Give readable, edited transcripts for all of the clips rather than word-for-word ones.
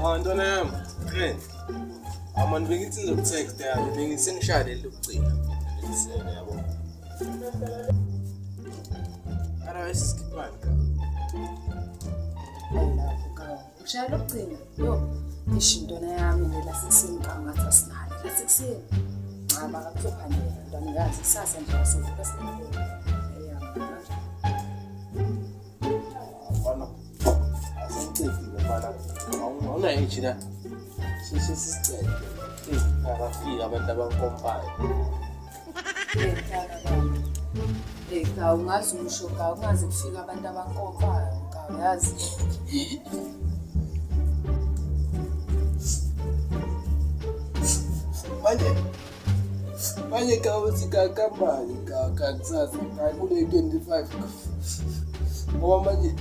Ah, ntwana yami, friend. Amani bengithi ngizokutext yami, bengisengishaya leli lokugcina. Lelisele yabo. Ara siskiphani ka. Ayilapho ka. Ushaya lokugcina. Yo, isho intwana yami le lasekuseni ka ngathi asinalo. Lasekuseni. Cha maka kuzophandeka ntwana ngazi kusasa nje asovuka siphele. Eyami. Mfana, asicedile mfana. Awunayo nje la. Sheshe sisicede. Akafiki abantu abankompayo. Hey, cha ungaze usho ka ungaze kufika abantu abankompayo ka uyazi. Manje manje ka uthi kakambani ka kakusasa ka kule 25 ngoba manje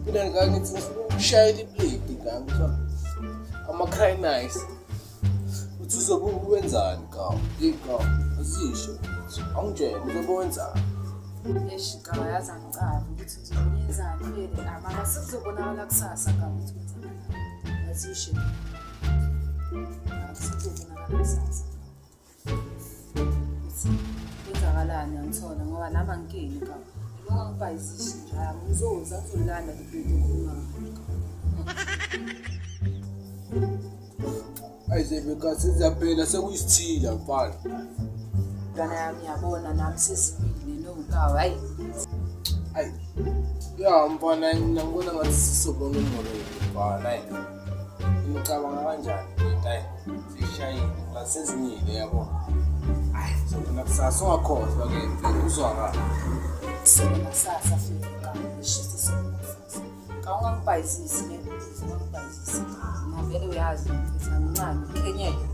mina ngangithi ngifuna ukushayela iplate la ngithiwa ama-cry nice uthi uzobe wenzani ka hey ka azisho awungitshele uzobe wenzani. Eish ka yazi angicavi ukuthi ngizonyenzani vele amaka sekuzobonakala kusasa ka ukuthi kwenzakalani. Azisho. Sekuzobonakala kusasa. Ukuthi kwenzakalani angithola ngoba nami angikeni ka. Noma ngibhayizishe nje ngizoza ngizolanda le plate okhuluma ngayo. Ayizebe kasi ziyaphela sekuyisithila mfana. Mntwana yami yabona nami sesiwile no ka hayi. Ayi. Ya mfana mina ngibona ngathi sisobona umholo mfana. Ayi. Ngicabanga kanjani lento ayi. Sishayile ngasezinyile yabo. Ayi sobona kusasa ungakhohlwa ke mfethu uzwakala. Sobona kusasa fika ka. Shisa sobona kusasa. Ka ungangibhayizisi ne. Ungangibhayizisi. Mina vele uyazi mfethu angincane ukhenyeke.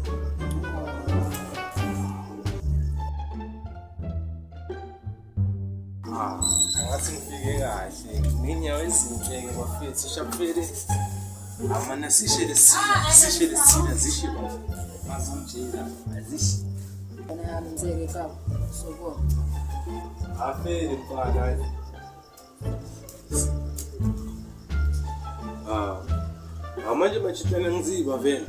Ah, angathi ngifike kahle. Nginyawo ezinhle ke bafethu shapfele. Amana sishe lesila, sishe lesila zishe bafo. Mazongitshela, azishe. Mntwana yami ngizeke ka. Sobona. Afele mfana hayi. Ah. Manje machitana ngiziba vele.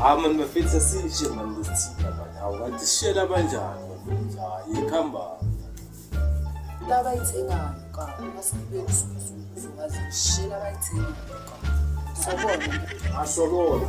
Ah mani bafethu asishe mani lesithila mani. Hawu kanti sishela kanjani bafethu? Hayi ikhamba. Abayithengayo ka. Masigibele uzokwazi ukushela abayithengayo ka. Sobona. Asobona.